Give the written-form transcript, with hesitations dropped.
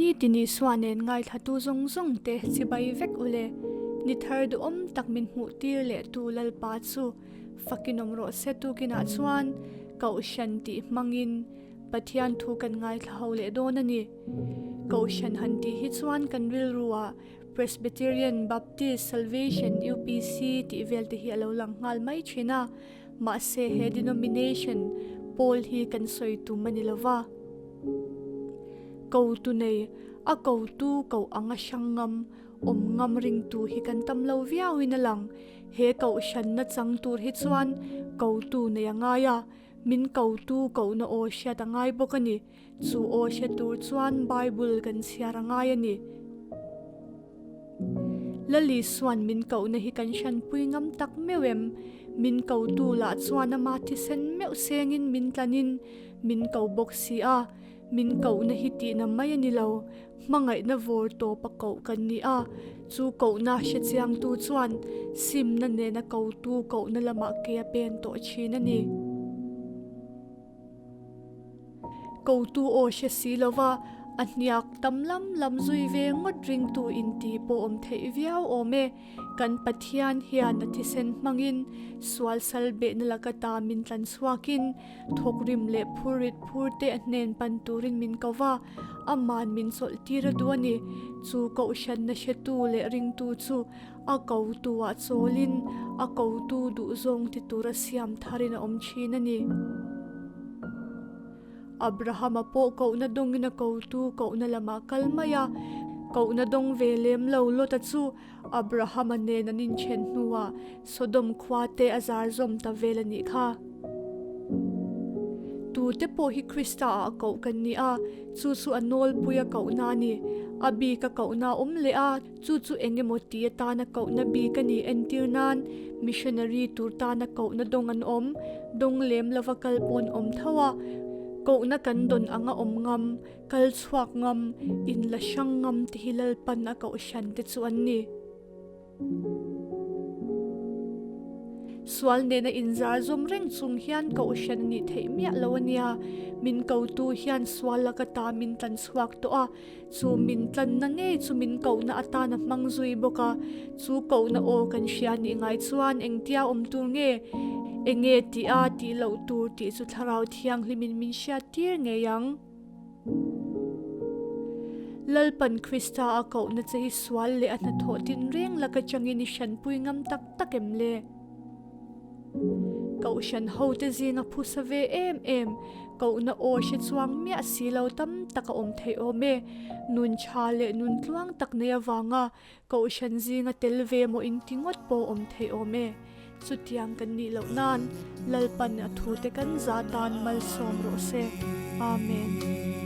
Nitin Isua nen ngaithlatu zawng zawng te chibai vek u le. Ni thar duhawm tak min hmuh tir leh tu Lalpa chu fakin awm rawh se tukinah chuan Kohhran tih hmangin Pathian thu kan ngaithla ho leh dawn a ni. Kohhran han tih hi chuan kan rilru ah Presbyterian, Baptist, Salvation, UPC tih vel te hi a lo lang nghal mai thin a. Mahse he denomination pawl hi kan sawi tum a ni lo va. Kotu nei, a kotu koh anga hrang ngam, awm ngam ringtu hi kan tam lo viauin a lang. He kohhranna chang tur hi chuan kotu nei a ngai a, min kotu kohna aw hriat a ngai bawk a ni. Chu aw hre tur chuan Bible kan chhiar a ngai a ni. Lali suan min kohna hi kan hranpui ngam tak meuh em? Min kotu lah chuan ama thisen meuh sengin min tlanin min ko bawk si a. Min kohna hi tihna mai a ni lo, hmangaihna vawr tawp a koh kan ni a. Chu kohna hre chiangtu chuan simna nena kotu kohna lamah ke a pen tawh thin a ni. Kotu aw hre si lova a hniak tam lam lam zui ve ngawt ringtu inti pawh awm theih viau awm e. Kan Pathian hian a thisen hmangin sual sal behna laka ta min tlan chhuakin thawkrim leh phurrit phur te a hnen pan turin min ko va, aman min chawlh tir a duh a ni. Chu kohhranna hretu leh ringtu chu A kotu ah chawlin a kotu duhzawng ti tura siam tharin a awm thin a ni. Abrahama pawh kohna dawngin a kotu kohna lamah kal mai a, kohna dawng ve lem lo Lota chu Abrahama nen an inthen hnuah Sodom khua te a zar zawm ta vel a nih kha. Tute pawh hi Krista ah koh kan ni a, chu chu a nawlpui a kohna a ni. A bik a kohna a awm leh a. Chu chu eng emaw ti atana kohna bik a ni entir nan missionary tur tana kohna dawng an awm, dawng lem lova kal pawh an awm tho a, kohna kan dawn anga awm ngam, kal chhuak ngam, in la hrang ngam te hi Lalpan a kohhran te chu an ni. Sual nena inzar zawm reng chung hian kohhran a nih theih miah lo a nia, min kotu hian sual laka ta min tlan chhuak tawh a, Chu min tlanna ngei chu min kohna atan a hmang zui bawk a, chu kohna aw kan hria nih ngai chuan engtia awm tur nge, enge tih a tih loh tur tih chu Thlarau Thianghlimin min hriat tir ngei ang. Lalpan Krista a kohna che hi sual leh a hnathawh tinreng laka changin i hranpui ngam tak tak em le? Kohhran hote zinga phusa ve em em, kohna aw hre chuang miah si lo tam tak a awm theih awm e. Nun tha leh nun tluang tak nei avanga kohhran zinga tel ve maw inti ngawt pawh awm theih awm e. Chutiang kan nih loh nan Lalpan a thute kan zah tan malsawm rawh se. Amen.